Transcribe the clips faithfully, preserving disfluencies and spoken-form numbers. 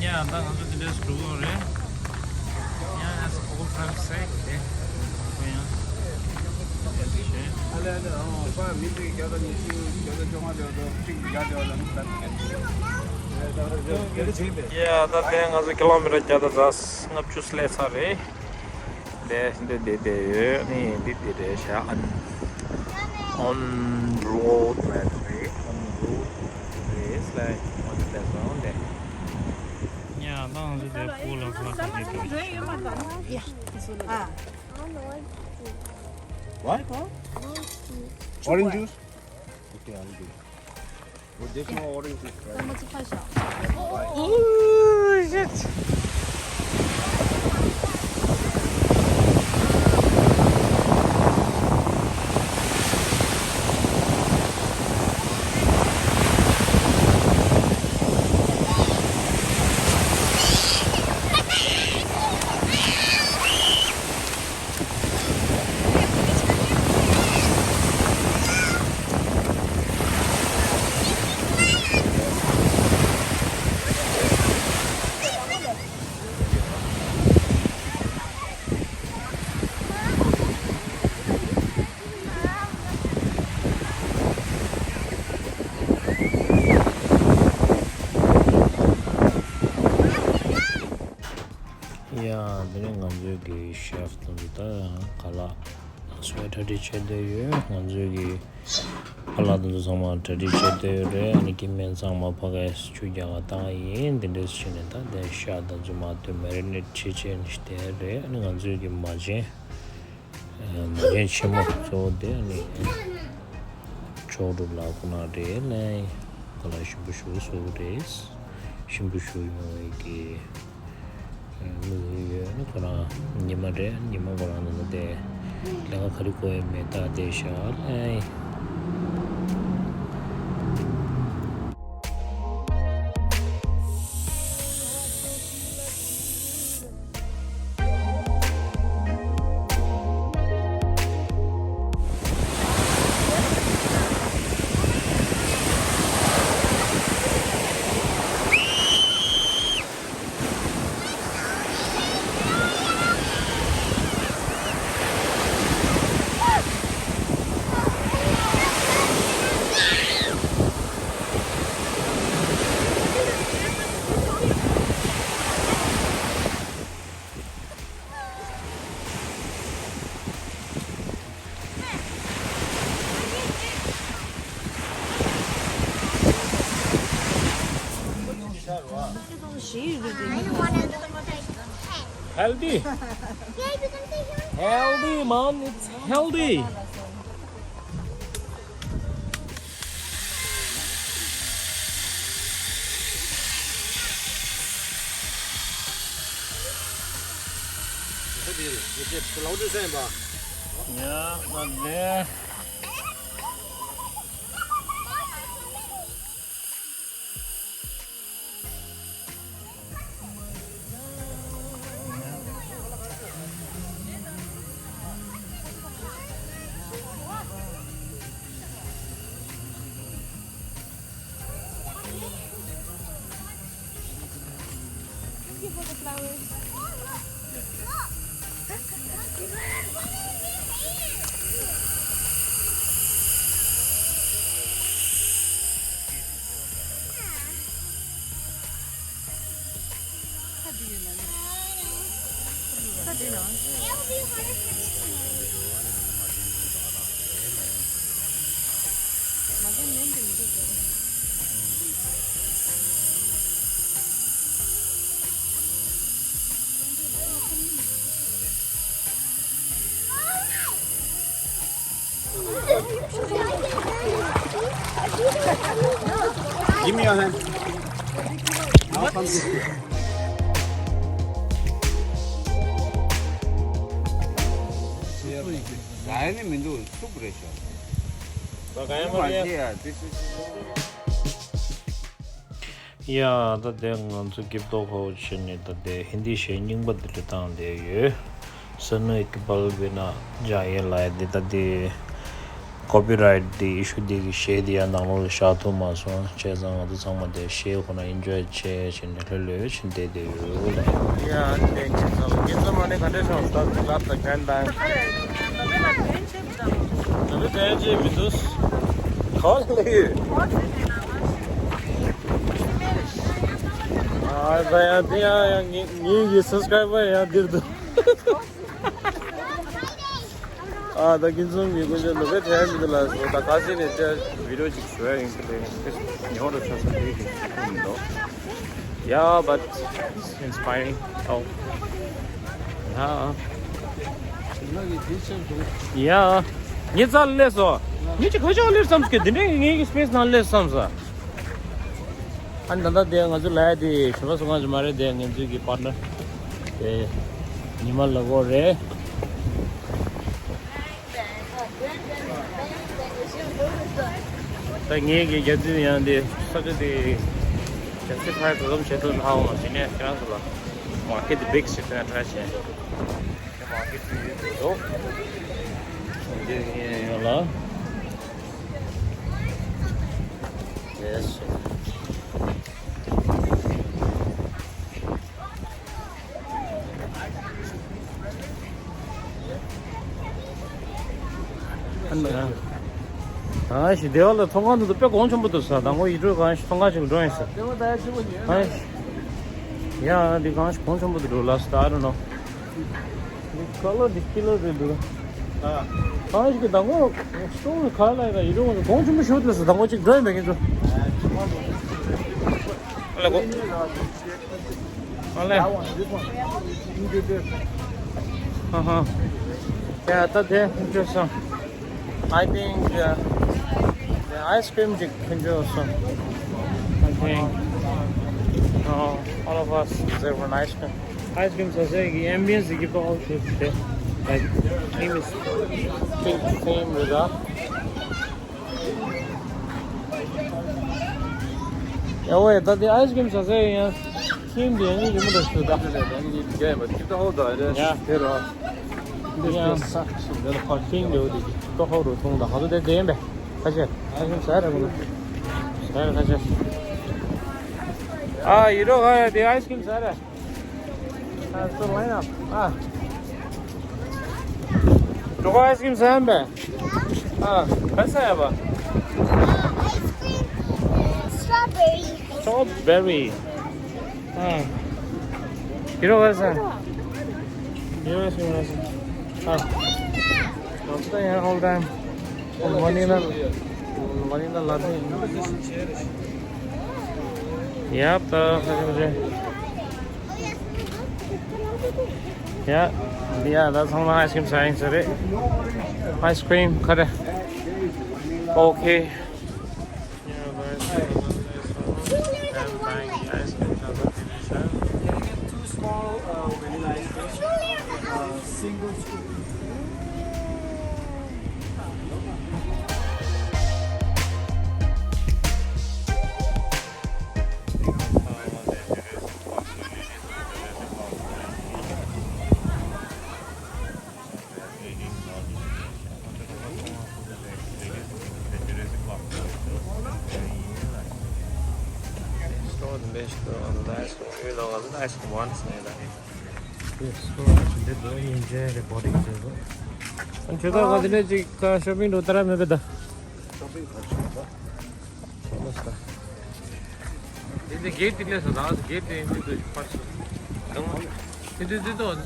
ཡ། ད་ང་ཚོ་འདི་འདྲས་འགྲོ་གི་རེད། ཡ། As old times say. དེ་ཁོ་ཡང་། ཡ། ད་དེ་ང་ཚོ་ཀི་ལོ་མི་ཊར་བརྒྱ་དང་ལྔ་བཅུ་སླེབས་ཚར་རེད། འདི་འདི་འདི་འདི་ཡོད། ནི་འདི་འདི་རེད་ཤག on road མ་རེད། on road རེད། like on the ground རེད། ཡ། ད་ང་ཚོ་དེ་ཕུག་ལ་ཁ་ཁ་ཤས་འགྲོ་ཤག What? Orange juice? Okay, I'll do. But there's no orange juice, right? Oh, shit. ཡ། དེ་ནས་ང་ཚོའི་གི་ཤེཕ་དང་ད་ཁ་ལག་ང་ཚོས་གྲ་སྒྲིག་བྱས་བསྡད་ཡོད། ང་ཚོའི་གི་ཁ་ལག་དེ་ཚོ་ཚང་མ་གྲ་སྒྲིག་བྱས་བསྡད་ཡོད་རེད། ཨ་ནི་ཀི་སྨན་ཚང་མ་ཕ་གིར་ཆུ་རྒྱག་ག་བཏང་ཡིན། དེ་འདྲས་བྱས་ནས་ད་དེ་ཤ་དེ་ཚོ་མར་དེ་མེ་རི་ནེཊ་བྱས་བྱས་ནས་བསྡད་རེད། ཨ་ནི་ང་ཚོའི་གི་མ་བྱན། མ་བྱན་ཆེན་མོ་གཙོ་བོ་དེ་ཨ་ནི་ཕྱོགས་སྒྲུབ་ལ་ཁོ་ན་རེད་ལན། ཁོ་ལ་ཞིམ་པོ་ཞུ་བཟོ་གི་རེད། ཞིམ་པོ་ཞུ་ཡོང་བའི་གི་དམིགས་ཡུལ་ཡོད། ཁོ་རང་ཉི་མ་རེད། ཉི་མ་ཁོ་རང་ནང་ལ་བསྡད། ལས་ཀ་ག་རེ་དགོས་ཡོད་མེད་ད་བསྡད་ཤག་ལན། Healthy. Healthy, man. It's healthy. Thank you for the flowers. Give me your hand. Now come this way. ཡ་ནི་མི་འདུག་སུབ་རེད་ཤག་ཡ། ད་དེ་ང་ཚོ་སྐྱིབས་ཏོག་ཁོ་བྱས་ནས་ད་དེ་ཧིན་དི་གཞས་རྙིང་པ་འདི་འདྲ་བཏང་བསྡད་ཡོད། सनू इकबाल बिना जाए ལབ་ཡ་འདི་ད་དེ་ ཀོ་པི་རའེ་ཊི་དེ་ཨི་ཤུ་དེ་གི་གཞས་དེ་ཡང་ནང་ལོགས་ལ་བཞག་ཐུབ་མ་སོང་། བྱས་ཙང་ང་ཚོ་ཚང་མ་དེ་གཞས་ཁོ་ན་ཨེན་ཇོའི་བྱས་བྱས་ནས་ལྷོད་ལྷོད་བྱས་བསྡད་བསྡད་ཡོད་ལ། ཡ་ཨ་ནི་དེ་ཁྱེད་ཚོ་ཁྱེད་ཚོ་མ་ནི་ག་འདྲས་བྱུང་། ད་ལབ་ད་གན་དང་། ད་ལོ་དྲན་ཅིག་མི་འདུག་ག་པར་སླེབས་ཡོད། ཨ་ད་ཡང་དེ་ཡང་ཡང་ངེད་ངེད་ཀྱི་སབ་སི་ཀ་རའི་བར་ཡང་འདིར་འདུག་ཨ་ད་ཁྱེད་ཚོ་གི་དཀོན་མཆོག་ནུབ་པའི་གྲལ་མི་འདུག་ལ་ད་ག་ཚོད་ནས་བརྒྱ་བི་ཌི་ཡོ་ཅིག་བཟོ་ཡ་ཡིན་གི་རེད། ཉི་ཧོང་དུ་ཆ་ས་དེ་གི་མི་འདུག Yeah, but it's inspiring. Oh. Yeah. Yeah. ངའི་རྩར་སླེབས་སོང་། ངས་ཅིག་ཁ་ཤས་སླེབས་བསམ་གི། འདི་འདྲའི་ངའི་གི་སི་པེ་སི་ནང་སླེབས་བསམ་ས། ཨ་ནི་ད་ལྟ་དེ་ང་ཚོ་ལ་ཡ་དེ་ཞོ་པ་སུ་གང་ཞིག་མ་རེད། དེ་ང་ཚོའི་གི་པར་ནར་དེ་ཉི་མ་ལ་གོ་རེད། ད་ངེད་ཀྱི་རྒྱ་རྩིས་ཡང་དེ་ས་ཆ་དེ་རྒྱ་རྩིས་ཕར་ག་ཙམ་བྱེད་ཐུབ་ཧ་གོ་མ། དེ་ནས་ཁྱེད་རང་ཚོ་ལ་མར་ཀེ་ཊི་དེ་བིག་ཞིག་དེ་ནས་ཊ་རའེ་བྱས། དེ་མར་ཀེ་ཊི་དེ་ཡོད་འདུག་དེ་ཡིན་ཡོད་ལ། Yes. ཨ་ཞི་བདེ་བ་ལ་ཚོང་ཁང་དུ་དཔེ་གོང་ཆེན་པོ་འདུག་ས། དང་པོ་ཡིད་འཕྲོག་གང་ཞིག་ཚོང་ཁང་ཞིག་ལ་འགྲོ་ཡིན་ས། ཨ་ཡ་འདི་གང་ཞིག་གོང་ཆེན་པོ་འདུག་འགྲོ་ལ་ས། I don't know. འདི་ཁ་ལོ་འདི་ཀི་ལོ་རེད་འདུག་ཨ། གང་ཞིག་གི་དང་པོ་སྟོང་ག་ལ་ཡིན་ན་ཡིད་འཕྲོག་གོང་ཆེན་པོ་ཞིག་འདུག་ས། དང་པོ་ཅིག་འགྲོ་ཡིན་པ་ཡིན་ཚོ། ཨ་ལ་གོ། That one, this one. You did this. Uh-huh. Yeah, I thought they interesting. I think uh, the ice cream ཅིག་ཁྱོད་ཚོ་སོང་། I think uh, all of us deserve an ice cream. Ice cream ཟ་སའི་གི་ambience གི་པོ་ཨོ་ཤིཊ་དེ། Like, theme is pink theme རེད་ད། ཡ་ཝེ་ད་དེ་ཨའི་སི་ཀྲིམ་ཟ་ས་ཡིན་ཡ། ཁྱིམ་དེ་ཡང་རིན་པོ་ཆེ་ཞུ་ད། ཡ། ཁྱིམ་དེ་ཧོ་དེ་དེ་ཧོ་རུ་ཐོང་ད་ཧ་ད་དེ་དེ་ཡིན་པས། ཁ་ཤས་ཨའི་སི་ཀྲིམ་ཟ་ར་གོ་ན། ཟ་ར་ཁ་ཤས། ཨ་ཡི་རོ་ག་ཡ་དེ་ཨའི་སི་ཀྲིམ་ཟ་ར། ཨ་སོ་ལ་ཡ་ཨ། གྲོགས་ཨའི་སི་ཀྲིམ་ཟ་ཡ་མེད། ཨ་ག་ཟ་ཡ་བ། Ice cream, strawberry. Strawberry. ཨ་ཡི་རོ་ག་ཟ། ཡི་རོ་ཨའི་སི་ཀྲིམ་ཟ། ཨ་ལོག་ས་ཡ་all time. མ་ནི་ན་མ་ནི་ན་ལ་དེ། Yep, ད་ཧ་ཅང་རེད། ཡ། འདི་ཡ་ད་ཚང་མ་ཨའི་སི་ཀྲིམ་ཟ་ཡིན་ས་རེད། ཨའི་སི་ཀྲིམ་ག་རེ། Okay. Yeah, guys, I'm buying the ice cream from the finish line. Can I get two small uh, vanilla ice cream? Uh, single scoop. Store the best on the ice cream. You know, the ice cream once, you know. Yes, store actually did very enjoy the body. ཁྱོད་ཚོ་ག་དེ་ནས་ཅིག་ཤོ་པིང་འགྲོ་ཏར་མེད་པ་ད། ཤོ་པིང་ག་ཚོད་ད། དེ་ནས་གེ་ཊི་དེ་ལས་སོ་ད་གེ་ཊི་དེ་འདི་འདུག་ཕར་སོ། དེ་འདི་འདི་ཏོ། ད་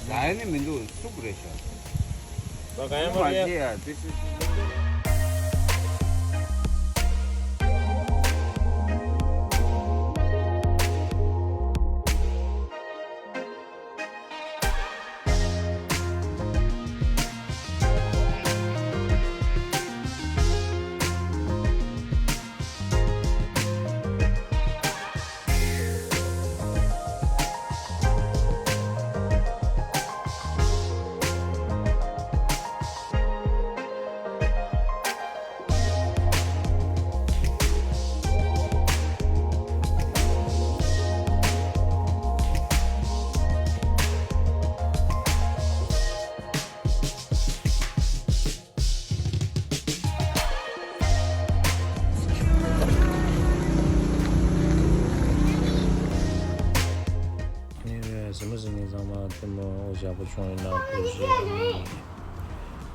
ཡ་ནི་མི་འདུག་བཙུགས་རེད་ཤག་ད་ག་ཡ་མ་རེད། This is གཟིགས་མོ་གཟིགས་མཁན་ཚང་མ་ལྟད་མོ་ཞེ་པོ་བྱུང་ཡོད་ན་ཐུགས་རྗེ་ཆེ།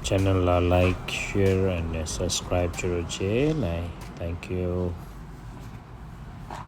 Channel ལ་like, share and subscribe བྱེད་རོགས་བྱེད་ལེ། Thank you.